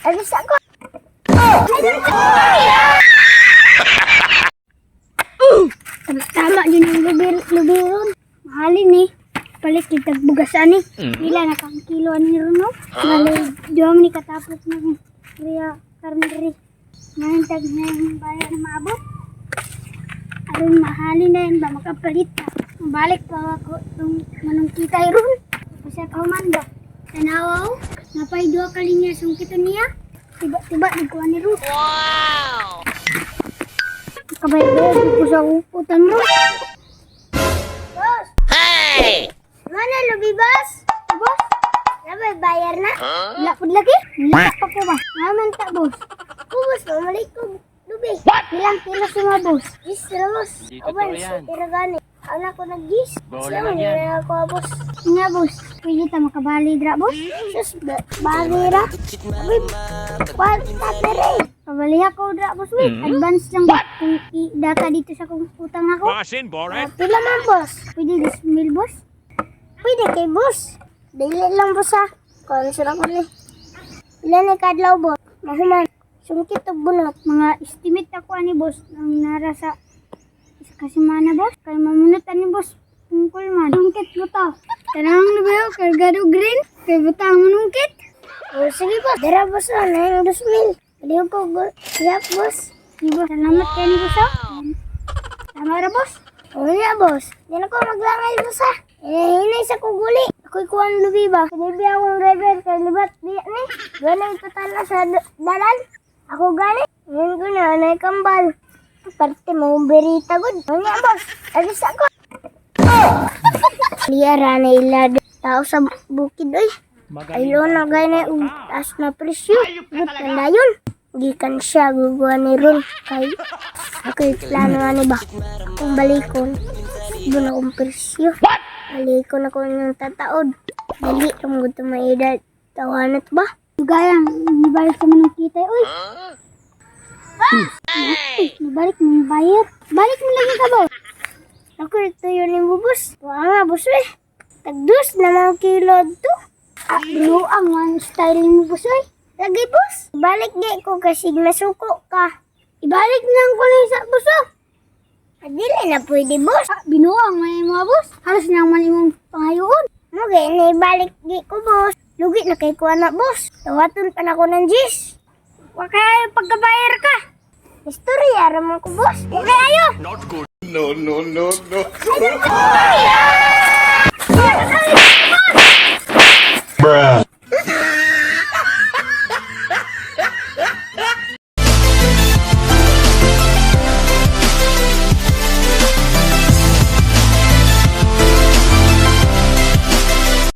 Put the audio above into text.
Alis ako. Tama yun yung lubiron. Mahalin eh. Palit kita bugas ani. Pila na kang kilo ani ron, no? Bale, duha man ni katapok ng riya karon diri. Ngayon tag na yung bayar na maabot. Aron mahalin na yun ba makapalit ta. Balik pa ako itong manong kita ron. Kasi kauman ba? Tanawaw, napay duha ka linya sungkiton niya. Tiba-tiba nagkuha ni Ruth. Wow! Kabayad-bayad ko sa utang ron. Boss! Hey! Mana lubi, boss? Boss? Nabay bayar na? Wala pud lagi. Wala pa ko ba? Naman ta, boss. Ko, boss, mamalik ko lubi. What? Ilang kilo si mga boss? Gis ra, boss. Di Uban, totoo yan. tira gani. Anak ko nag-gis. Bola Siya lang man yan. na ako, boss. Nga, boss. Pwede ta makabali dra, boss? Sus, bali ra. Abi, kwarta pere. Kabali ako dra, boss. Wait, advance lang ba? Kung i-data dito sa kong utang ako. Boss in, Borat. Pila man, boss? Pwede 10,000, boss? Pwede kay boss. Dili lang, boss, ha. Kung ko ni. Pila ni kadlaw, boss? Mahuman. Sungkit og bunot. Mga estimate ako ani, boss, ang nara sa isa ka semana, boss. Kay mamunot ani, boss. Tungkol man. Sungkit buta. Tanang lubayo, kargado green. Kay buta ang manungkit. Oh, sige, boss. Dara, boss, ah. Nayang 2,000. Pwede ko, Yap, boss. Sige, boss. Salamat kay ni boss, ah. Tama ra, boss. Oo nga, boss. Di na ko maglangay, boss, ha. Eh, hinay sa kuguli. Ako'y kuwan lubi ba? Kinibi akong driver kay libat di ni. Ganang total na sa dalan. Ako gani. Ngayon ko na, anay kambal. Parte mo, berita gud. Oo nga, boss. Alis ako. Liyara na ila tao sa bukid, oy. Ay, na gay na og taas na presyo. Gut na dayon. Gikan siya guguha ni Ron kay ako'y plano ani ba. Akong balikon. Doon akong presyo. Balikon ako ng tataod. Dali ang gusto maedad. Tawanat ba? Gayang, nibalik sa manong kita, uy. Nibalik mo yung bayar. Balik mo lagi ka ba? Ako ito yun yung bubus. Wala nga, boss eh. Tagdus na mga kilo to. Ah, binuang ang style mo, boss eh. Lagi, boss. Balik di ko kasi nasuko ka. Ibalik lang ko na isa, boss oh. Ah, dili na pwede, boss. Ah, binuang man yung mga boss. Halos na man imong pangayoon. Mo na ibalik di ko, boss. Lugi na kay kuha na, boss. Tawaton pa na ko ng gis. Wa kaya pagkabayar ka. Istorya ra man ko, boss. Wa kaayo. Not good. No, no, no, no. Bruh.